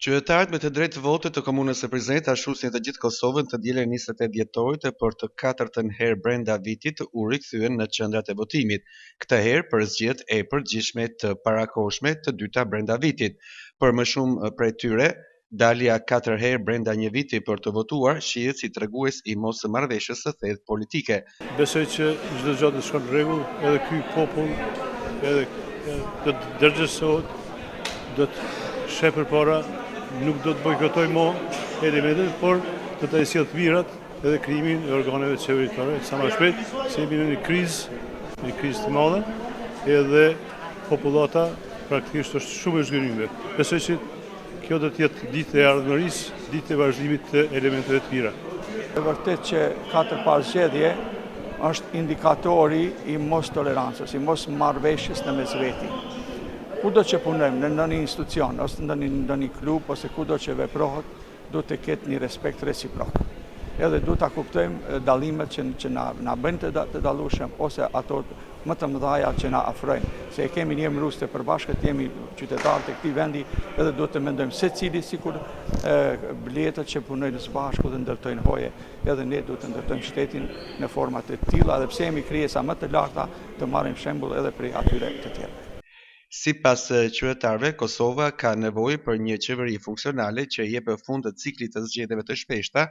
Qytetarët me të drejtë vote të Komunës së Prizrenit, ashtu si në të gjithë Kosovën, të dielën 28 dhjetorit për të katërtën herë brenda vitit u rikthyen në qendrat e votimit, këtë herë për zgjedhjet e përgjithshme të parakohshme të dyta brenda vitit. Për më shumë prej tyre, dalja katër herë brenda një viti për të votuar shihet si tregues i mosmarrëveshjes së thellë politike. Besoj që çdo gjë do të shkon në rregull, edhe ky popull edhe do të ndërgjegjësohet, do të sheh përpara, nuk do të bojkotojë mo elementet, por do të sjellë të mirat edhe krijimin e organeve qeveritare sa më shpejt, se jemi në një krizë, një krizë të madhe, edhe popullata praktikisht është shumë e zhgënjyer. Besoj që Kjo do të jetë ditë e ardhmërisë, ditë e vazhdimit të elementeve të mira. E vërtet që katër palë zgjedhje është indikatori i mos tolerancës, i mos marrëveshjes në mes veti. Kudo që punojmë në ndonjë institucion, ose në ndonjë klub, ose kudo që veprohet, duhet të ketë një respekt reciprok. Edhe duhet ta kuptojmë dallimet që, që na, na bëjnë të, të dallueshëm, ose ato më të mëdhaja që na afrojnë, se e kemi një emërues të përbashkët, jemi qytetarë të këtij vendi, edhe duhet të mendojmë secili sikur bletët që punojnë së bashku dhe ndërtojnë hoje, edhe ne duhet të ndërtojmë shtetin në forma të tilla, edhe pse jemi krijesa më të larta, të marrim shembull edhe prej atyre të tjerëve. Sipas qytetarëve, Kosova ka nevojë për një qeveri funksionale që i jep fund ciklit të zgjedhjeve të shpeshta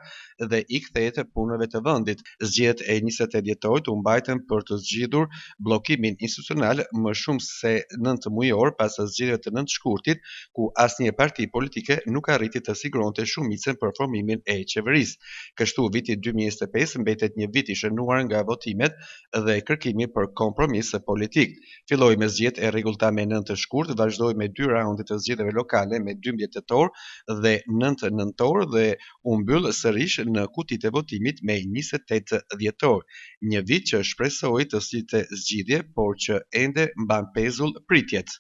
dhe i kthehet punëve të vendit. Zgjedhjet e 28 dhjetorit u mbajtën për të zgjidhur bllokimin institucional më shumë se 9 mujor pas zgjedhjeve të 9 shkurtit, ku asnjë parti politike nuk arriti të siguronte shumicën për formimin e qeverisë. Kështu, viti 2025 mbetet një vit i shënuar nga votimet dhe kërkimi për kompromis politik. Filloi me zgjedhjet e rregullta me 9 shkurt, vazhdoi me dy raunde të zgjedhjeve lokale me 12 tetor dhe 9 nëntor dhe u mbyll sërish në kutitë e votimit me 28 dhjetor. Një vit që shpresoi të sillte zgjidhje, por që ende mban pezull pritjet.